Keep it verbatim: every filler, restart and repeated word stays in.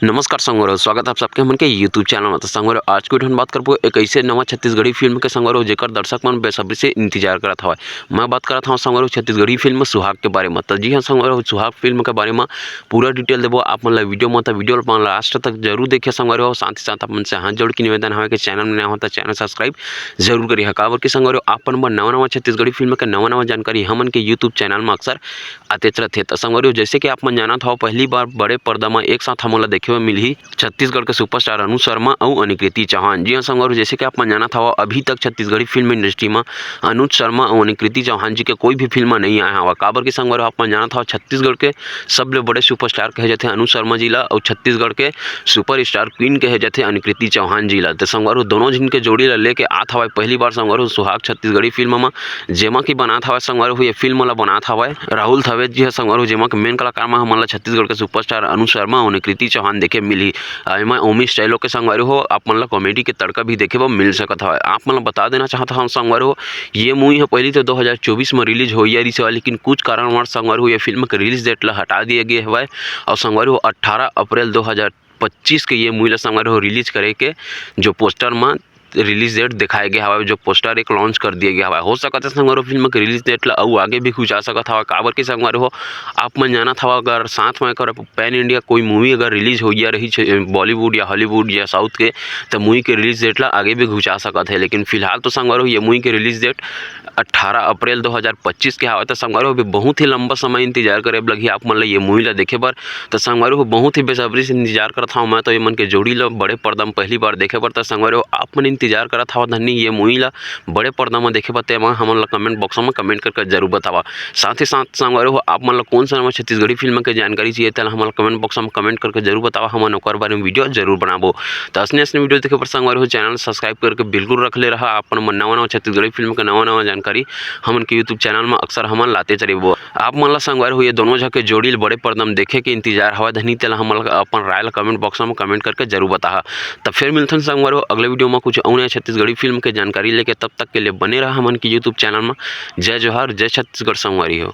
नमस्कार संगवारी हो, स्वागत है आप सबके हमन के YouTube चैनल में। तो संगवारी हो, आज के वीडियो में बात करबो एक ऐसे नवा छत्तीसगढ़ी फिल्म के संगवारी हो, जेकर दर्शक मन बेसब्री से इंतजार करत हवय। मैं बात करत हवं संगवारी हो छत्तीसगढ़ी फिल्म सुहाग के बारे में। तो जी हाँ संगवारी हो, सुहाग फिल्म के बारे में पूरा डिटेल देबो आप मन ला वीडियो में। तो वीडियो ला लास्ट तक जरूर देखिए संगवारी हो। साथ ही साथ आप मन से हाथ जोड़ के निवेदन हवय कि चैनल में नया हो तो चैनल सब्सक्राइब जरूर करिए। काबर कि संगवारी हो, आप मन बर नवा नवा छत्तीसगढ़ी फिल्म के नवा नवा जानकारी हमन के YouTube चैनल में अक्सर आतेच रथे। त संगवारी हो, जैसे कि आप मन जानत हव, पहली बार बड़े पर्दा म एक साथ हमन ला देखे बर मिलही छत्तीसगढ़ के सुपरस्टार अनुज शर्मा अउ अनिकृति चौहान। जी हाँ संगवारी हो, जैसे कि आप मन जानत हव, अभी तक छत्तीसगढ़ी फिल्म इंडस्ट्री म अनुज शर्मा अउ अनिकृति चौहान जी के कोई भी फिल्म म नइ आए हवय। काबर कि संगवारी हो, आप मन जानत हव, छत्तीसगढ़ के सबले बड़े सुपरस्टार कहे जाथे अनुज शर्मा जी ला अउ छत्तीसगढ़ के सुपरस्टार क्वीन कहे जाथे अनिकृति चौहान जी ला। त संगवारी हो, दोनों झिन के जोड़ी ला लेके आत हवय पहली बार संगवारी हो सुहाग छत्तीसगढ़ी फिल्म म, जेमा कि बनात हवय संगवारी हो, ये फिल्म ला बनात हवय राहुल थवेद जी ह संगवारी हो, जेमा के मेन कलाकार म हमन ला छत्तीसगढ़ के सुपरस्टार अनुज शर्मा अउ कृति चौहान देखे मिलही। अ, एमा उमेश चाइलो के संगवारी हो, आप मन ला कॉमेडी के तड़का भी देखे बर मिल सकत हवय। आप मन ला बता देना चाहत हव संगवारी हो, ये मूवी ह पहली तो दो हज़ार चौबीस म रिलीज होइया रिहिस हवय, लेकिन कुछ कारणवश संगवारी हो, ये फिल्म के रिलीज डेट ला हटा दिए गए हवय। अउ संगवारी हो, अट्ठारह अप्रैल दो हज़ार पच्चीस के ये मूवी ला संगवारी हो रिलीज करे के जो पोस्टर म रिलीज डेट दिखाए गया हवय, जो पोस्टर एक लॉन्च कर दिए गया हवय। हो सकत है संगवारी हो फिल्म के रिलीज डेट ला अउ आगे भी घुचा सकत हवय, काबर कि संगवारी हो आप मन जानत हव, अगर साथ में एकर पैन इंडिया कोई मूवी अगर रिलीज होइया रही छे बॉलीवुड या हॉलीवुड या साउथ के, त मूवी के रिलीज डेट ला आगे भी घुचा सकत है। लेकिन फिलहाल तो संगवारी हो ये मूवी के रिलीज डेट अट्ठारह अप्रैल दो हज़ार पच्चीस के हवय। त संगवारी हो अभी बहुत ही लंबा समय इंतजार करे लगही आप मन ला ये मूवी ला देखे बर। त संगवारी हो बहुत ही बेसब्री से इंतजार करत हव मैं तो ये मन के जोड़ी ला बड़े पर्दा म पहली बार देखे बर। त संगवारी हो आप मन इंतजार करत हव धनी ये मूवी ला बड़े पर्दा म देखे बर, तेमा हमन ला कमेंट बॉक्स म कमेंट करके जरूर बतावा। साथ ही साथ संगवारी हो आप मन ला कौन सा नवा छत्तीसगढ़ी फिल्म के जानकारी चाहिए, तेला हमन ला कमेंट बॉक्स म कमेंट करके जरूर बतावा, हमन ओकर बारे में वीडियो जरूर बनाबो। त असने असने वीडियो देखे बर संगवारी हो चैनल सब्सक्राइब करके बिल्कुल रख ले रहा। आप मन नवा नवा छत्तीसगढ़ी फिल्म के नवा नवा जानकारी हमन के YouTube चैनल म अक्सर हमन लाते चलेबो। आप मन ला संगवारी हो ये दोनों झन के जोड़ी ल बड़े पर्दा म देखे के इंतजार हवय धनी, तेला हमन ला अपन राय ला कमेंट बॉक्स म कमेंट करके जरूर बताहा। त फिर मिलथन संगवारी हो अगले वीडियो म कुछ अउ नया छत्तीसगढ़ी फिल्म के जानकारी लेके। तब तक के लिए बने रहा हमन के YouTube चैनल म। जय जोहार, जय छत्तीसगढ़ संगवारी हो।